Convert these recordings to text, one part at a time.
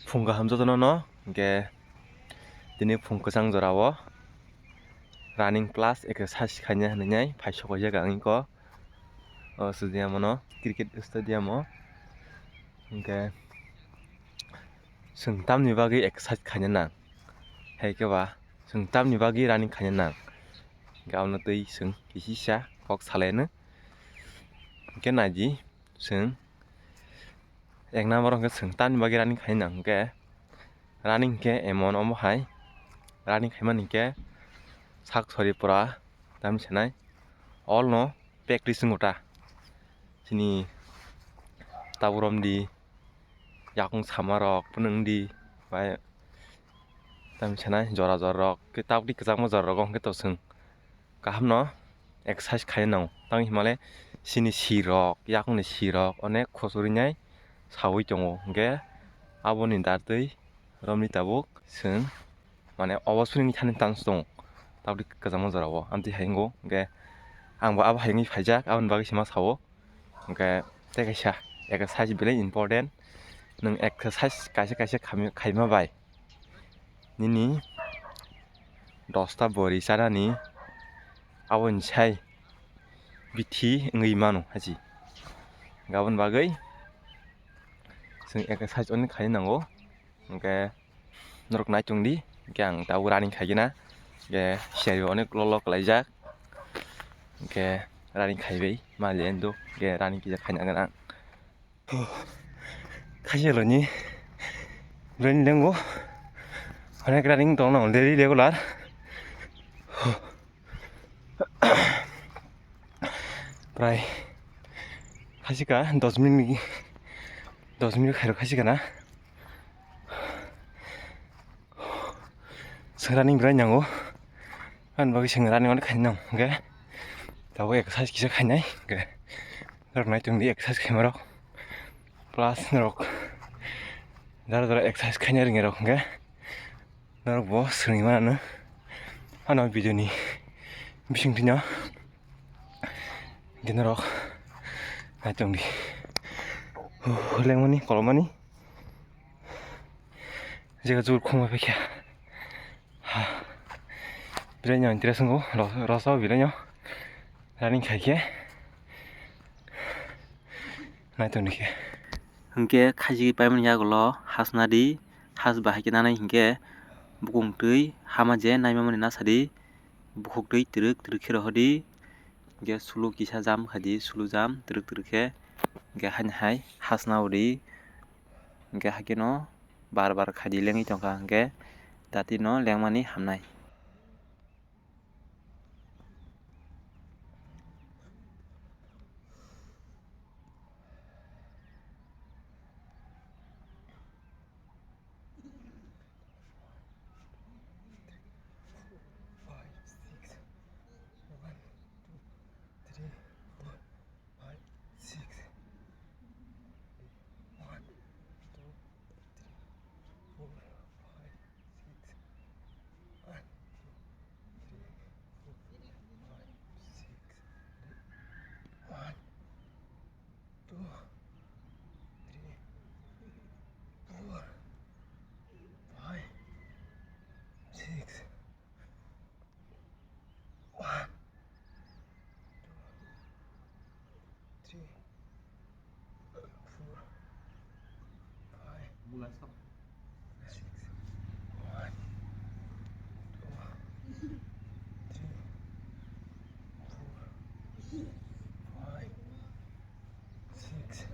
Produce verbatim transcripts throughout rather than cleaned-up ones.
Phung kaham jotono no, hwnkhe tini phung kwchang jora o running plus exercise khaina hinwi phai sokojak ang iko. O stadium o no, cricket stadium o. Hwnkhe chwng tamni bagwi exercise khaina nang, hai khe ba chwng tamni bagwi running khaina nang, hwnkhe abono twi chwng kisisa kok salaino. Hwnkhe naidi chwng ek number hwnkhe chwng tamni bagwi running khaina nang, hwnkhe running hwnkhe emon omo hai running khaimani hwnkhe sak sori pura tamni sanai all no practice wngkha ta. Chini tabuk romdi yakung sama rok phunung di bai tamni sanai jora jora rok khe tabuk di kwchangma jora rok hwnkhe to chwng kaham no exercise khaina nango. Tamo hinmale chini sirok, yakungni sirok onek khochorwi nai sawi tongo. Hwnkhe aboni datwi romni tabuk chwng, mane, obo suni thani chance tongo. Tabuk di kwchangma jora o amtwi hai wngo. Hwnkhe ang bo abo hai wngwi phaijak, aboni bagwi se ma sao. Hwnkhe tei kaisa exercise belai important. Nwng exercise kaisa kaisa khaima bai nini dosta bwrwi chanani aboni sai bithi wngwi mano hachi. Aboni bagwi chwng exercise onek khaina nango. Hwnkhe norok naitung di, hwnkhe ang tabuk running khaigena, hwnkhe siyari onek lolo khlaijak, hwnkhe running khaibai maliya hindu, hwnkhe running kisa khaina nang. Khaisa loni, loni lengo, onek running tongna already regular. Prai khasika dos minute, dos minute khairok khasika na. Chwng running belai nango. Ani bagwi chwng running onek khainai nango hwnkhe. Tabuk exercise kisa khainai hwnkhe. Norok naitung di exercise khaimarok. Plus norok jara jara exercise khaina ringya rok hwnkhe. Norok bo swrwngwi mano ano video ni bisingtwi no. Hwnkhe norok naitung di. Huh, lengmani kolomani. Jega jur khoma phaikha. Ha. Belai no interest wngo, ro-, rosa o belai no. Running khaikhe. Naitung dikhe. Hwnkhe khachi paimani yagulo hasna di, has bahai khe nanai hwnkhe bukung twi hama je naima mani nasa di, bukhuk twi twrwk twrwk khe rohor di, hwnkhe sulu kisa jam khai di, sulu jam twrwk twrwk khe, hwnkhe haini hai hasna o di. Hwnkhe hakhe no bar bar khaidi lengwi tongkha, hwnkhe dati no lengmani hamnai. Five, six, one, two, three, four, five, six. One, two, three, four, five, six. One, two, three, four, five, six. One, two, three, four, five, six. One, two, three, four, five, six. One, two, three, four, five, six. One, two, three, four, five, six.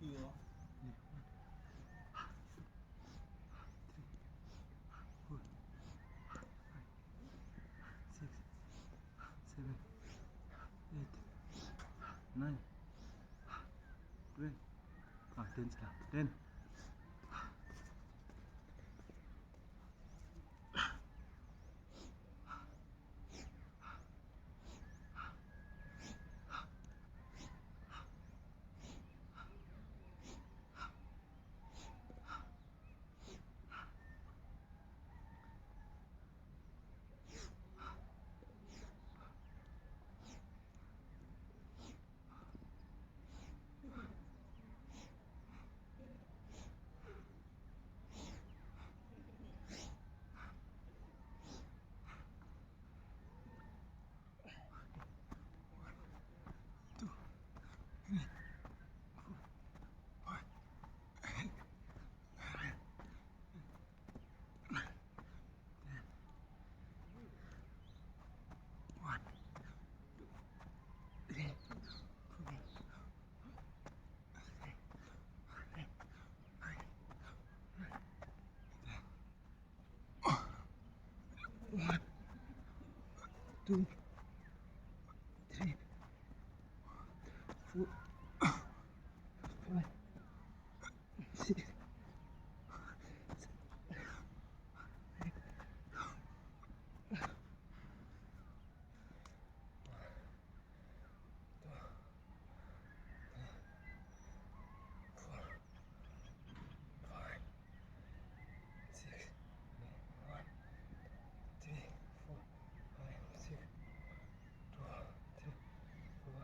Six, seven, eight, nine, ten. Ah, ten sila. Ten. One, two, three, four, five, six, seven, eight. Four, five, six, one, three, four, five, six, two, three, four, five, six, one, two, three, four,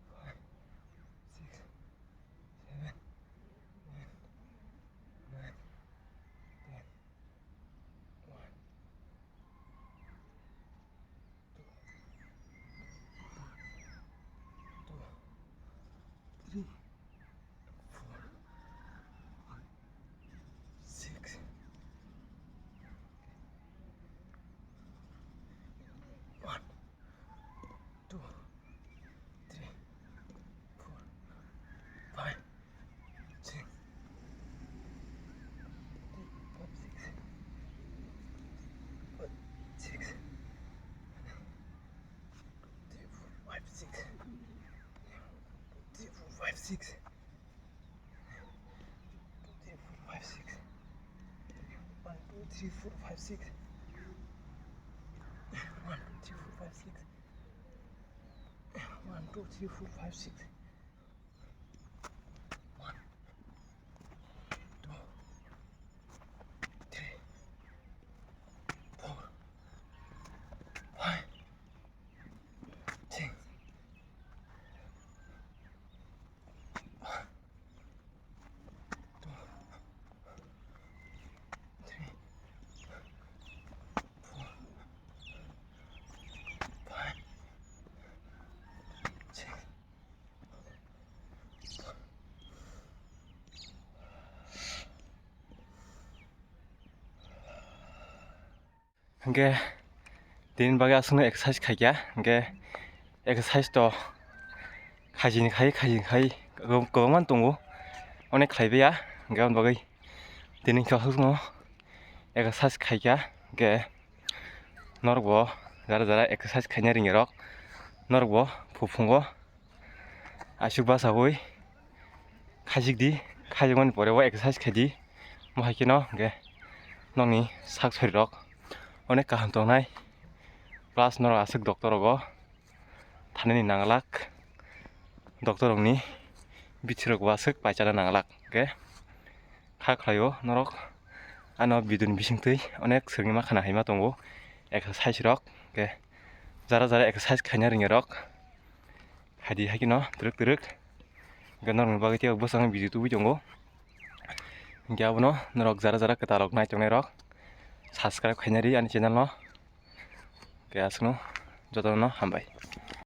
five, six, seven, eight, nine, ten. One, two, two, three, four, five, six. One, two, three, four, five, six. Five, six. Six. Three, four, five, six. Three, four, five, six. Two, three, four, five, six. One, two, three, four, five, six. One, two, three, four, five, six. One, two, three, four, five, six. One, two, three, four, five, six. One, two, three, four, five, six. Hingke tini bagwi aswkno exercise khaikha, hingke exercise to khaijini khai, khaijini khai kwbangma tongo, onek khlaibai ya, hingke aboni bagwi tini hingke aswkno exercise khaikha, hingke norokbo jara jara exercise khaina ringya rok, norokbo buphungo aswk basawi khajik di, khajikmani pore o exercise khai di, mohai kheno hingke nokni sak sori rok onek kaham tongnai, plus norok aswk doctor rogo thanini nanglak, doctor rokni bithi rokbo aswk paicharna nanglak, hingke kha khlaio norok ano video ni bisingtwi onek swrwngma khana haima tongo, exercise rok, hingke jara jara exercise khaina ringya rok. Haidi haikhe no twrwk twrwk. Hwnkhe norokni bagwi tei bwskango video tubui tongo. Hwnkhe abono norok jara jara kwtal rok nai tongnai rok subscribe khaina ri ani channel no. Hwnkhe aswkno jotono hambai.